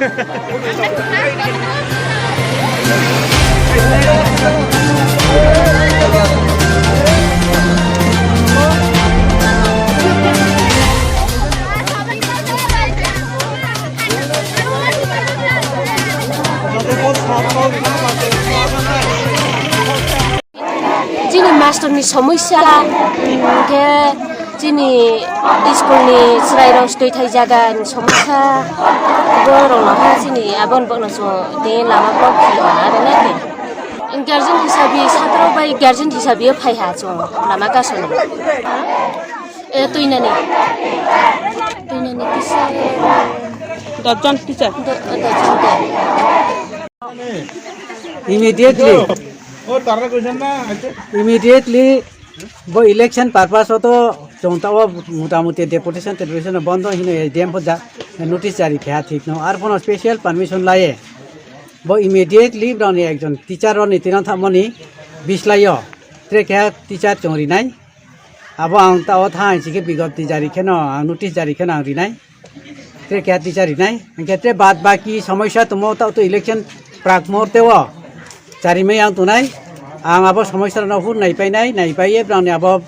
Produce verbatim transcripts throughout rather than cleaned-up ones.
Chini master ni somosya, mm, khe chini school ni chwrai rok stoi thai jaga ni somosya, borok no ha chini abon bokno chwng tei lama block khe aro na khe. Guardian hisabi, satro bai guardian hisabi phai ha chwng lama kasoni. E, tuinani. Tuinani kisa. Dojjon teacher. Do-, dojjon de. Immediately, immediately bo election purpose o to chwng ta o mota moti deputation, deputation bondo hino S D M pho ja notice jari kha thik no. Ar phono special permission laye. Bo immediately broni ekjon teacher roni tinang thamoni bislayo. Tre kha teacher chwng rinai. Abo ang ta o thang si khe bigot di jari kheno, ang notice jari kheno ang rinai. Tre kya teacher rinai. Hingkhe tre bad baki somosya tongmo ta to election prak muhurte o. Charimai ang tongnai. Ang abo somosya no hur nai painai, nai paiye brang ni abo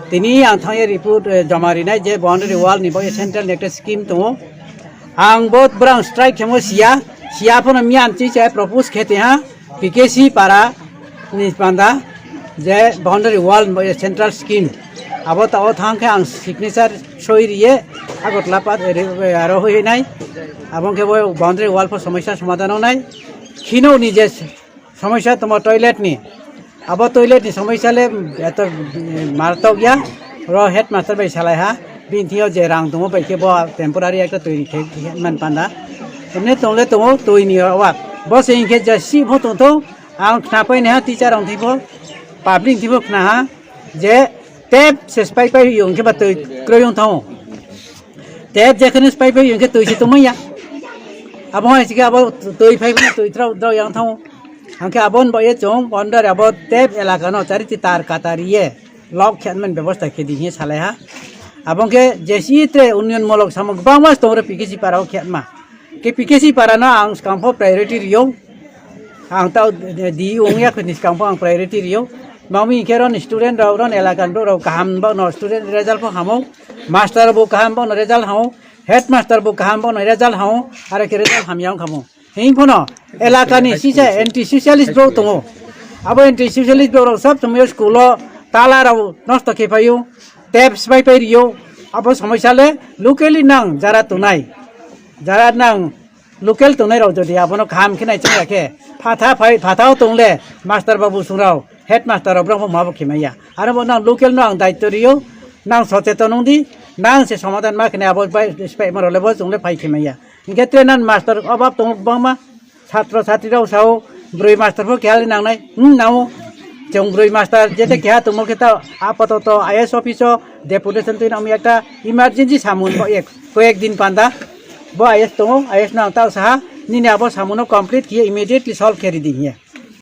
tini ang thangye report, eh, joma rinai je boundary wall ni bo central ni ekta scheme tongo. Ang bo brang strike khemo siya, siya phono miyan chi se propose khete ha. P K C para ni panda je boundary wall bo central scheme abo ta o thang khe ang signature soi riye Agartala pat aro hoi nai abo khe bo boundary wall pho somosya somadhan nai khino ni je somosya tongma toilet ni abo toilet ni somosya le eto martok ya ro headmaster bai salai ha bini thio je rang tongo bai khe bo temporary ekta twi khe man panda emne tongle tongo twi ni wak bo se hinkhe je si pho tong thong. Ang khna pai naiha teacher rok thwibo, public thwibo khna ha je tep se spai pai yo hwnkhe ba twi kwrwi wng thango. Tep jekheno spai pai yo hwnkhe twi se tongmanya. Abo hai se khe abo twi phai phano twi throk throk yang thango. Hwnkhe aboni bagwi chwng boundary abo tep elaka no chariti tar katar ye lok khe mani bebosta khe di hinwi salai ha. Abo hwnkhe jesi tre union mulok samung kwbangma tongo P K C para o khe ma. Khe P K C para no ang swkang pho priority riyo. Ang ta di ong ya khni swkang pho ang priority riyo. Mami khe ron student rok ron elaka rok kaham bo no student result pho hamo. Master bo kaham bo no result hamo. Headmaster bo kaham bo no result hamo. Are khe result hamya wng khamo. Hing phono elaka ni sisa anti socialist bro tongo. Abo anti socialist bro rok sab somoi school o tala rok nosto khe phaio. Tep sbai pai riyo. Abo somosya le locally nang jara tonai. Jara nang local tongnai rok jodi abono kaham khe nai chwng ya khe phatha phai phatha o tong le master babu sung rok headmaster rok brok ma bo khemai ya. Aro bo nang local no ang daityo riyo. Nang socheton wng di. Nang se somadhan ma khe nai abo bai sbai ma rok le bo chwng le phai khemai ya. Hingkhe tre nang master obab tongo kwbangma. Satro satrirok sao, bwrwi master pho keha le nangnai, hmm, nango. Chwng bwrwi master jete keha tongmo khe ta apato to I S office o deputation twi nangmi ekta emergency samung bo ek, koyek din panda. Bo I S tongo, I S no ang tao saha, nini abo samung no complete khiye immediately solve khe ridi hiye.